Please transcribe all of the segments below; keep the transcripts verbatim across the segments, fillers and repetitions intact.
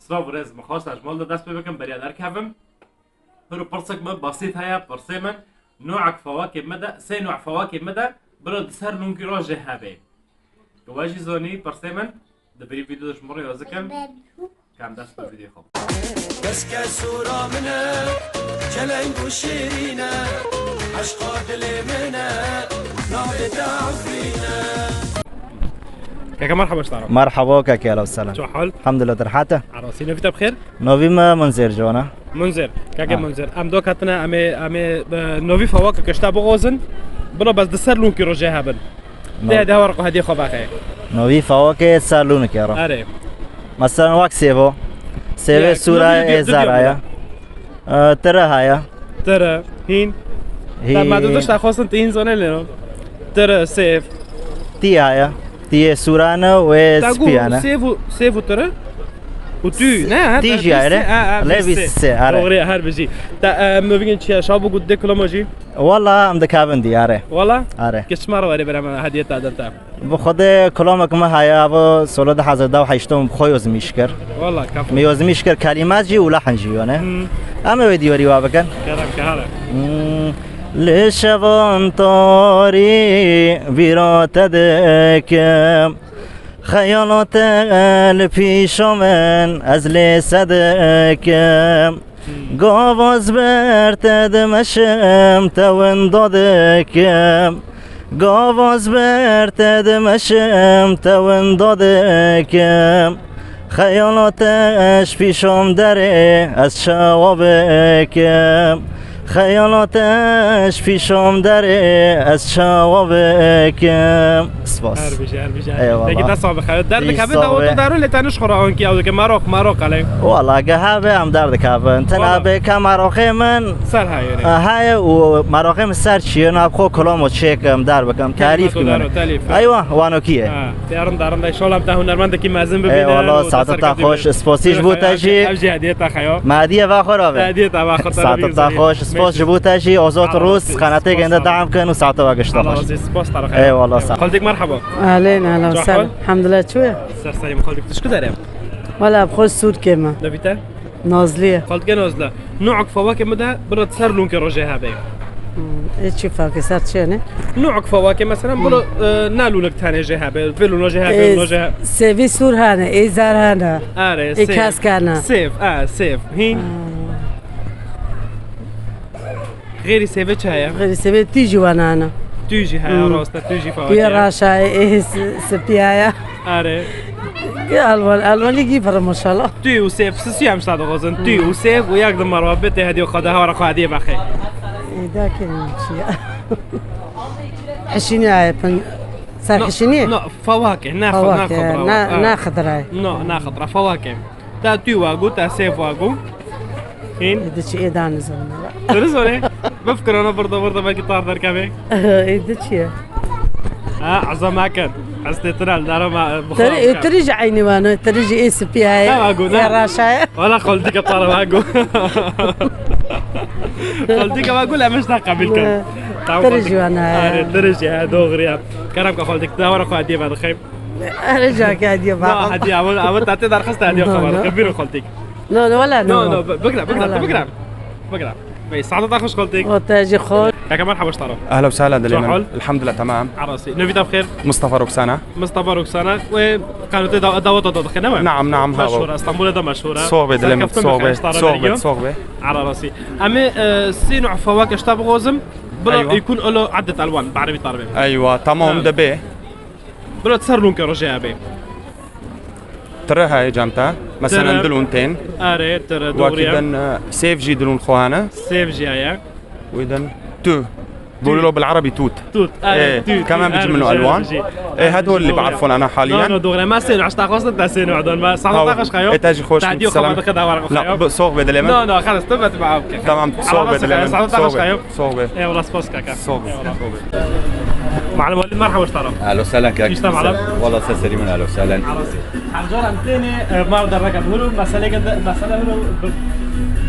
Silav û rêz, min xwest ez ji mal de dest pê bikim, beriya derkevim. Hiro pirsek min basît heye, pirsê min, nûek fawakê min de, sê nû fawakê min de, bila di ser lûnkî re jê hebe. Ke we jî zanî, pirsê min, di birî vîdeo de ji min re yaz dikim, ke em dest bi vîdeo xwe. Keske sura min e, çeleng û şîrîn e, eşqa dilê min e, navê te Efrîn e. Keke, merhaba ji te re. Merhaba keke, ehlen we sehlen. Çi hal? Elhamdulillah, tu rehet e? Arasî, navî te bi xêr? Navî me Munzêr Can e. Munzêr, keke Ha. Munzêr. Em do ketine, em ê, em ê, e, navî fawakeke ji te bixwazin. Bila bes di ser lûnkî re jê hebin. Nav- Dê, dê, hewar xwe hediyê xwe vexe. Navî fawakê ser lûnkê re. Erê. Mesela wek sêvo. Sêvê Ya, sûra navî ê di- di- zara di- ye. E, tire heye. Tire, hîn. Hîn. Te me dû tişta xwestin, tu hîn zone lê no. Tire, sêv. Tî heye. Tîyê sûra ne û ê Te spîya got ne. Sêv û, sêv û tire? Û tû, ne, ha, Tî te jî bîst heye. Sê, ha, ha, Lê bîst sê. Bîst sê, are. Doğru ya, her bijî. Te, e, min bigin çi ya, şav bû got dê kuloma jî? Wala, em dikevin dî, are. Wala? Are. Ke çima re warê berem hediye te din te? Bi xwedê kulamek me heye, ev sola du hezar û heşt min bi xwe yozmîş kir. Wala, kafir. Me yozmîş kir, kelîme jî û lehn jî, yone. Hmm. Em ê wê dîwarî wa bikin. Kerem ke hale. Hmm. Li şevan tarî vîra te dikim. Xeyala te li pîşa min ez lê sedikim. Gava ez ber te dimeşim, te winda dikim. Gava ez ber te dimeşim, te winda dikim. Xeyala te ji pîşam derê, ez çawa bikim? Xeyala te ji pîşam derê, ez çawa bikim? Spas. Her bijî, her bijî. Eyvallah. Peki, dest sağ ol, xeyr. Derdikeve dawa tu daru lê te nişxura ankî ew dike. Marok, marok ale. Wala, ge hebe em derdikevin. Tena bê ke marokê min Ser hayê ne. Heye û marokê min ser çi ye, na xwe kulamo çêkim, der bikim. Telîf kim. Telîf. Eywa, wano kî ye? Ha, derin derin de. Şolam te hunermendekî mezin bibîne. Eyvallah, saete te xweş, spasî ji bo te jî. Ev jî hediye te xeyo. Me hediye va xwe ra be. Hediye te va xwe. Saete te xweş, spas ji bo te jî, Azad Rus, qenatê gende devam kin û saete ve gişta xweş. Spas te re xeyo. Eyvallah, sağ ol. Xaldik merhaba. Ahlen, ahlen, sağ ol. Elhamdülillah, çu ye? Ser serî min, xaldik, tu ji ku derê? Wala, bi xwe Sûrkê me. Navî te? Nazliye. Xaltike Nazliye. Nu'k fawakê min de bira ser lûnkê rojê hebe. Hmm, ê çi fawakê ser çi ne? Nu'k fawakê, mesela, bira, e, ne lûnek tenê jê hebe, vê lûna jê hebe, vê lûna jê hebe. Sêvî sûr hene, ê zer hene. Are, ê kesk hene. Sêv, e, sêv. Hîn. Xêrî sêvê çi heye? Xêrî sêvê tî jî wana hene. Tû jî heye, rast e, tû jî fawakê. Tû reşa ye, ê s-, spîya ye. Are. Alwan, alwanî gî pir maşallah. Tû û sêv, sisî em şta dixwazin. Tû û sêv û yek di marwa bitê hediyo xwe de hewara xwe hediyê vexê. Ê, dakê min çi ya? Hişînî aye pin. Ser hişînî? No, fawakê, ne xidra. Fawakê, ne, ne xidra. No, ne xidra, fawakê. Te tû wagu, te sêv wagu. Hîn. Ê, di çi ê danizin. Diriz ore. Bifkirana birda birda belkî tar derkeve. Ê, di çi ye? Ha, ezam nakin. Ez tê tira li dara me, e, bixwe. Tiri, ê, tiri jî eynî wan e, tiri jî ê spî heye. Ne wagu, ne? Ê raşa ye. Wala xaldike tara wagu. Xaldike wagu le min ji te qebîl kir. Ne. Tamam, tiri jî wan e. Are, tiri jî, he, doğru ya. Kerem ke xaldik, te wara xwe hediye vedixeyim. Are, cake hediye. Na, bakalım. Hediye, ama, ama tatê derxist hediye. No, xwe no. Bîro xaltik. No, no, wala, no. No, no, bi-, bigira, bigira, wala, bigira. No. Bigira. Bey, saate ta xweş xaltik. O te jî xweş. Kaka, merhaba, ştara. Ahlen ve sahlen, dilê min. Çi hal? Elhamdülillah, tamam. Arasi. Navî te bi xêr? Mustafa Ruksana. Mustafa Ruksana. Wê qanûtê da-, daweta da dixê, ne mi? Naam, naam, ha. Meşhur e, Stenbolê de meşhur e. Sohbê, dilê min, sohbê, sohbê, sohbê. Ara rasî. Em ê, e, sê nû fawakê ji te bixwazim. Bila, eywa, yekûn ilo eddet elwan, bi erebî tarbe. Eywa, tamam, ha, dibe. Bila ser lûnkê rojê hebe. Tire heye canta. Mesela, tire, dilûn tên. Are, tire, doğru ya. Wekî din, e, sêv jî dilûn xwe hene. Sêv jî heye. Wî din tû. Bûlilo bil erebî tût. Tût. Are, e, tût, tût. Kemen bijî min û elwan. E, hedol li bi'erfun ana haliyen. No, no, doğru. Ma sê nû, hişta xwestin te sê nû don. Ma saete te xweş xeyo. E, te jî xweş. Te hediyo xwe dixwe dawara xwe xeyo. Sohbê dilê min. No, no, xelas, tu bet ma. Tamam, sohbê dilê min. Saete te xweş xeyo. Sohbê. Eyvallah, spas kaka. Sohbê. Eyvallah. Sohbê. Malum Walid, merhaba, ştara. Ahlen ve sahlen kaka. Wala ser serî min, ahlen ve sahlen. Her cara em têne, e, mar dernek em hiro, meselê ginde, mesele hiro bi,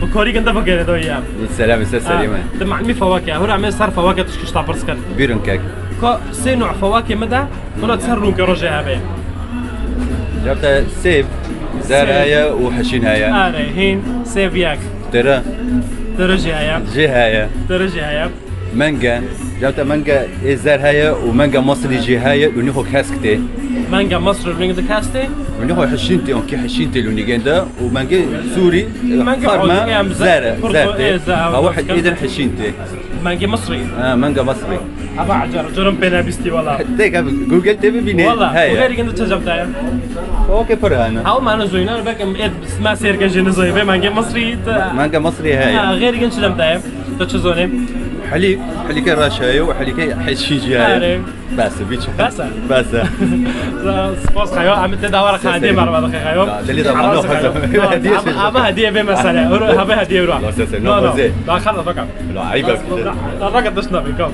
bi korî ginde bigere do ya. Selam, ser serî min. Di malumî fawakê, hiro em ê ser fawakê tişkî ji te pirs kin. Bîrun kek. Ka sê nû fawakê min de, hiro ser lûnkê rojê hebe. Cevte sêv. Zer heye û hişîn heye. Erê, hîn, sêv, yek. Tira. Tira jî heye. Jî heye. Tira jî heye. Menge. Cewte menge ê zer heye û menge Misrî jî heye, lûnî xwe kesk tê. Menge Misrî lûnî de kesk tê? Lûnî xwe hişîn tê, onkî hişîn tê lûnîgên de û menge Sûrî, Menge xarme Odî, em zer, zer, zer tê. Ê, zer, Hawa zer. Êdin hişîn tê. Menge Misrî. Ha, menge Misrî. Aba ecer, curum pê nebîstî wala. Têke Google tê bibînê. Wala, heye. Û gêrî gindi çi cem daye? Okê, pir hene. Haw mane zoyna, belki em êd sma sêrke jî nizoyê, vê menge Misrî te. Menge Misrî heye. Ha, gêrî gindi çi cem daye? Tu çi zonê? Helîk, helîke reş heye û helîke hişîn jî heye. Erê. Bes e, biçe. Bes e? Bes e. Spas xeyo, em tê dawara xediyê merve dixê xeyo. Dilî de mano xezo. Hediye şey. Ama hediye bê mesele. Hebe hediye ura. Bes e, no, no. Da xala bakam. La ayıp. Da da da dışına bir kam.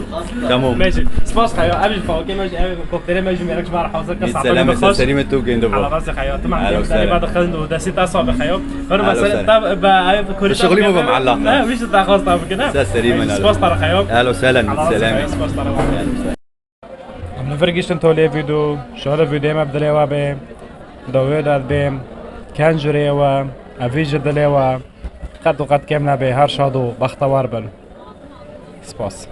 Tamam. Meji. Spas xeyo, abi fakir meji, ev koktere meji, merak var hazır ka. Selam, selam tu gende bu. Ala bas xeyo, tamam. Ahlan ve sehlen. Dali bad xezo, desti ta sabe xeyo. Hadi ahlan ve sehlen. Tab ba ay kuri. Şuxulî mı bu muallak? Ha, bir şey daha xas tabii ki ne? Spas tar xeyo. Ahlan ve sehlen. Spas tar. Em li vir giştin tolê vîdyo, şahid vîdyoyê me bi dilê we bê, dawê de bêm, ken ji rê we, ev jî dilê we, qet û qet kêm nebe, her şad û bextewar bin. Spas.